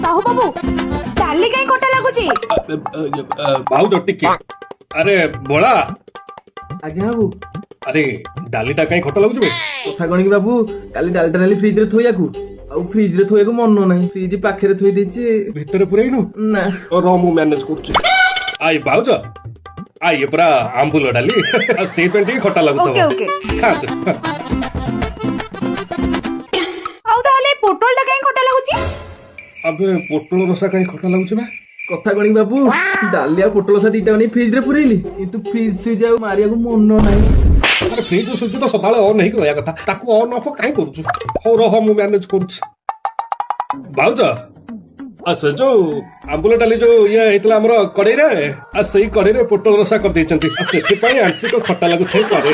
ସାହୁ ବାବୁ, ଡାଲି କାଇଁ ଖଟା ଲାଗୁଛି? ଭାଉଜ ଟିକେ। ଆରେ ଭୋଳା। ଆଜ୍ଞା ବାବୁ। ଆରେ ଡାଲିଟା କାଇଁ ଖଟା ଲାଗୁଛି ବେ? କଥା କଣ କି ବାବୁ, କାଲି ଡାଲିଟା ନେଲି ଫ୍ରିଜ ରେ ଥୋଇବାକୁ, ଆଉ ଫ୍ରିଜ ରେ ଥୋଇବାକୁ ମନ ନାହିଁ, ଫ୍ରିଜ ପାଖରେ ଥୋଇ ଦେଇଛି। ଭିତରେ ପୁରେଇନୁ? ନା। ର, ମୁଁ ମ୍ୟାନେଜ କରୁଛି। I ଭାଉଜ, I, ଇଏ ପୁରା ଆମ୍ବୁଲ ଡାଲି, ଆଉ ସେଇଥିପାଇଁ ଟିକେ ଖଟା ଲାଗୁଥିବ। Okay okay. ଖାଆନ୍ତୁ। ଆଉ ତାହେଲେ ପୋଟଳଟା କାଇଁ ଖଟା ଲାଗୁଛି? ଆବେ, ପୋଟଳ ରସା କାଇଁ ଖଟା ଲାଗୁଛି ବା? କଥା କଣ କି ବାବୁ, ଡାଲି ଆଉ ପୋଟଳ ସା ଦିଟା ନେଇ ଫ୍ରିଜ ରେ ପୁରେଇଲି, କିନ୍ତୁ ଫ୍ରିଜ ସୁଇଚ୍ ଆଉ ମାରିବାକୁ ମନ ନାହିଁ। ଆରେ, ଫ୍ରିଜ ସୁଇଚ୍ ତ ସଦାବେଳେ ଅନ୍ ହେଇକି ରହିବା କଥା, ତାକୁ ଅନ୍ ଅଫ୍ କାଇଁ କରୁଛୁ? ହଉ ରହ, ମୁଁ ମ୍ୟାନେଜ କରୁଛି। ଭାଉଜ, ଆଉ ସେ ଯୋଉ ଆମ୍ବୁଲ ଡାଲି ଯୋଉ ଇଏ ହେଇଥିଲା ଆମର କଡେଇରେ, ଆଉ ସେଇ କଡେଇରେ ପୋଟଳ ରସା କରିଦେଇଛନ୍ତି, ଆଉ ସେଥିପାଇଁ ଆଂଶିକ ଖଟା ଲାଗୁଥାଇ ପାରେ।